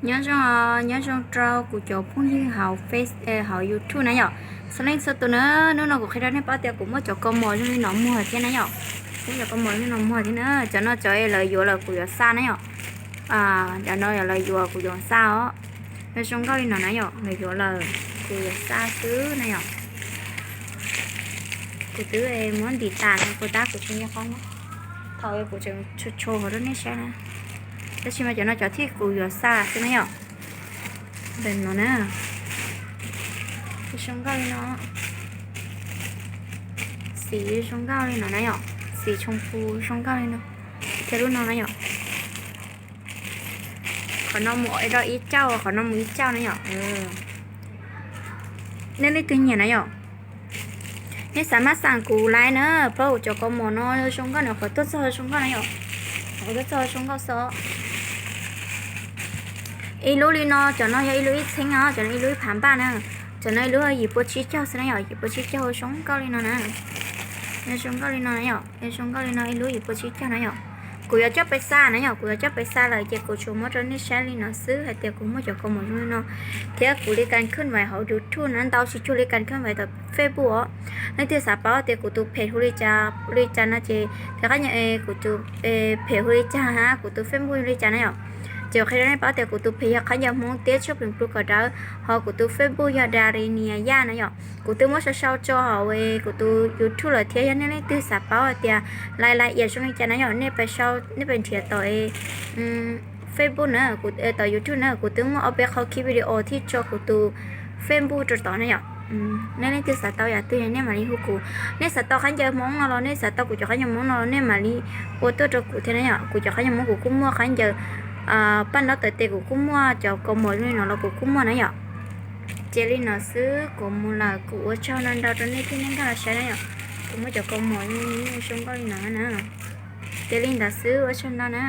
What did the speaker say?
Nyob zoo, nyob zoo rau kuv cov phooj ywg hauv Face, hauv YouTube na yom. Txhua leej txhua tus na, hnub no kuv qhia rau nej paub tias kuv muaj cov kaus mom zoo li no muag thiab na yom. Kuv muaj cov kaus mom zoo li no muag thiab na. Cov no cov es lawv yuav lawm kuv yuav xa na yom. Cov no yog lawv yuav kuv yuav xa os. Zoo nkauj li no na yom, lawv yuav lawm kuv yuav xa xwb na yom. Kuv twb muab ntim tas no, kuv tab kuv tsis nco qab na. Thaum kuv tseem tshuav tshuav hauv rau nej saib na. Tab sis mas cov no cov thiaj kuv yuav xa xwb na yom. Ntawm no na, zoo nkauj li no. Xim zoo nkauj li no na yom, xim tshooj phu zoo nkauj li no. Thiab lub no na yom. Qhov no mus rau ib cauj, qhov no mus ib cauj na yom. Nej leej twg nyiam na yom, nej xav maj xaam kuv laiv na, paub kuv cov kaus mom no zoo nkauj na, qhov tuaj txog zoo nkauj na yom. Qhov tuaj txog zoo nkauj xwb. Ib lub li no, cov no yog ib lub ib txheeb os, cov no ib lub ib phav npaj na. Cov no ib lub yim pua tsib caug xwb na yom, yim pua tsib caug zoo nkauj li no na. Zoo nkauj li no na yom, zoo nkauj li no ib lub yim pua tsib caug na yom. Kuv yuav coj pais xa na yom, kuv yuav coj pais xa lawm ces kuv tsuas muab rau nej saib li no xwb hais tias kuv muaj cov kaus mom zoo li no. Thiab kuv li kas khwj vais hauv YouTube na ntau tsis cuag li kas khwj vais tom Facebook os. Leej twg xav paub tias kuv tus phem hu li cas li cas no ces thiab qab nyas kuv tus phem hu li cas hab kuv tus Facebook hu li cas na yom. Ces qhia rau nej paub tias kuv tus phem yog qhab ncaws Hmoob tiab tshuaj plees plus kom dawb, ho kuv tus Facebook yog Darenia Yaj na yom. Kuv twb muab sau sau tso hauv kuv tus YouTube lawm thiab, yog nej leej twg xav paub hais tias lais lais ias zoo li cas na yom, nej pais sau, nej pais nrhiav tom Facebook na, tom YouTube na, kuv twb muaj ob peb qhov ki video thiab tso kuv tus Facebook rau tod na yom. Nej leej twg xav tau yam twg nej mam li hu kuv. Nej xav tau qhab ncaws Hmoob no los nej xav tau kuv cov qhab ncaws Hmoob no los nej mam li ua tuaj rau kuv thiab na yom. Kuv cov qhab ncaws Hmoob kuv kuj muaj, qhab ncaws paj ntaub tawv tes kuv kuj muaj, cov kaus mom zoo li no los kuv kuj muaj na yom. Ces li no xwb kuv mus lawm, kuv ua tsaug ntau ntau rau nej thiab nej nkag los saib na yom. Kuv muaj cov kaus mom zoo nkauj li no na. Ces li ntawd xwb, ua tsaug ntau na.